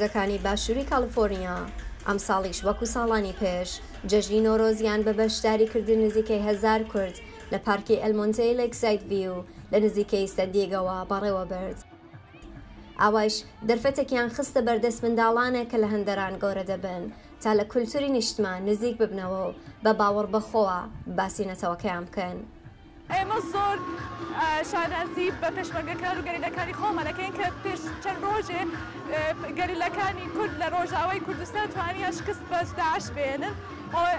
کوردەکانی باشووری کالیفۆرنیا ئەمساڵیش وەکو ساڵانی پێش جەژنی نۆرۆزیان بە بەشداریکردن نزیکەی هەزار کورد لە پارکی ئەلمۆنتەی لەیکساید ڤیو لە نزیکەی سەندیێگۆوە بەڕێوەبرد. ئاوایش دەرفەتێکیان خستە بەردەست منداڵانێک کە لە هەندەران گەورە دەبن تا لە کولتوری نیشتمان نزیک ببنەوە و بە باوەڕ بەخۆوە باسی نەتەوەکەیان بکەن. ئێمە زۆر شانازی بە پێشمەرگەکان و گەریلاکانی خۆمان ئەکەین کە پێش چەند ڕۆژێ گەریلاکانی کورد لە ڕۆژاوای کوردستان توانیان شکست بە داعش بێنن.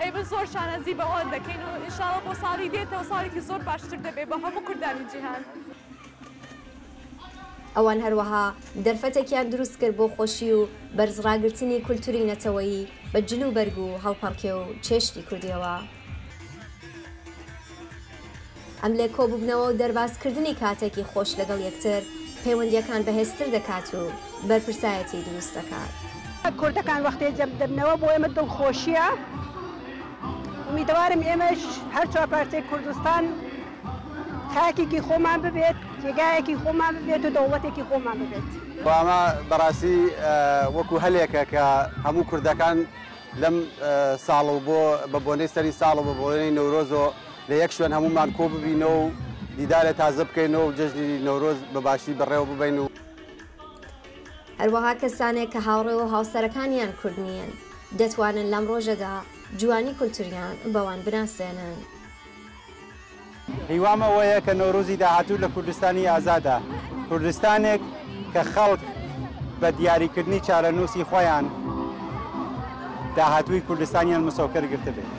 ئێمە زۆر شانازی بەوان دەکەین و ئینشاڵڵا بۆ ساڵی دێتەوە ساڵێکی زۆر باشتر دەبێت بۆ هەموو کوردانی جیهان. ئەوان هەروەها دەرفەتێکیان دروست کرد بۆ خۆشی و بەرزڕاگرتنی کولتوری نەتەوەیی بە جل و بەرگ و هەڵپەڕکێ و چێشتی کوردیەوە. ئەم لێککۆبوونەوە و دەربازکردنی کاتێکی خۆش لەگەڵ یەکتر پەیوەندییەکان بەهێزتر دەکات و بەرپرسایەتی دروست دەکات. کوردەکان وەختێ جەم دەبنەوە بۆ ئێمە دڵخۆشیە، ئومیدەوارم ئێمەش هەر چوارپارچەی کوردستان خاکێکی خۆمان ببێت، جێگایەکی خۆمان ببێت و دەوڵەتێکی خۆمان ببێت. ئەمە بەڕاستی وەکو هەلێکە کە هەموو کوردەکان لەم ساڵ و بۆ بە بۆنەی سەری ساڵ و بە بۆنەی نەورۆزەوە لە یەک شوێن هەموومان کۆ ببینەوە و دیدارێ تازە بکەینەوە و جەژنی نەورۆز بە باشی بەڕێوە ببەین و. هەروەها کەسانێک کە هاوڕێ و هاوسەرەکانیان کورد نیین، دەتوانن لەم ڕۆژەدا جوانی کولتوریان بەوان بناسێنن. هیوام ئەوەیە کە نەورۆزی داهاتوو لە کوردستانی ئازادا، کوردستانێک کە خەڵک بە دیاریکردنی چارەنووسی خۆیان داهاتووی کوردستانیان مسۆکەر گرتبێت.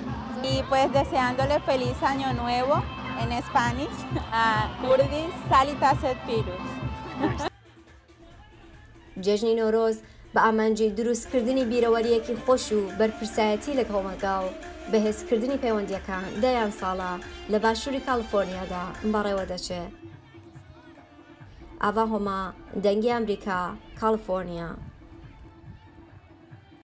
Y pues deseándole feliz año nuevo en Spanish a Kurdi Sali Taset Pirus. جێژنی نەورۆز بە ئامانجی دروستکردنی بیرەوەرییەکی خۆش و بەرپرسایەتی لە کۆمەڵگا و بەهێزکردنی پەیوەندییەکان دەیان ساڵە لە باشووری کالیفۆرنیادا بەڕێوەدەچێ. ئاڤا هۆما، دەنگی ئەمریکا، کالیفۆرنیا.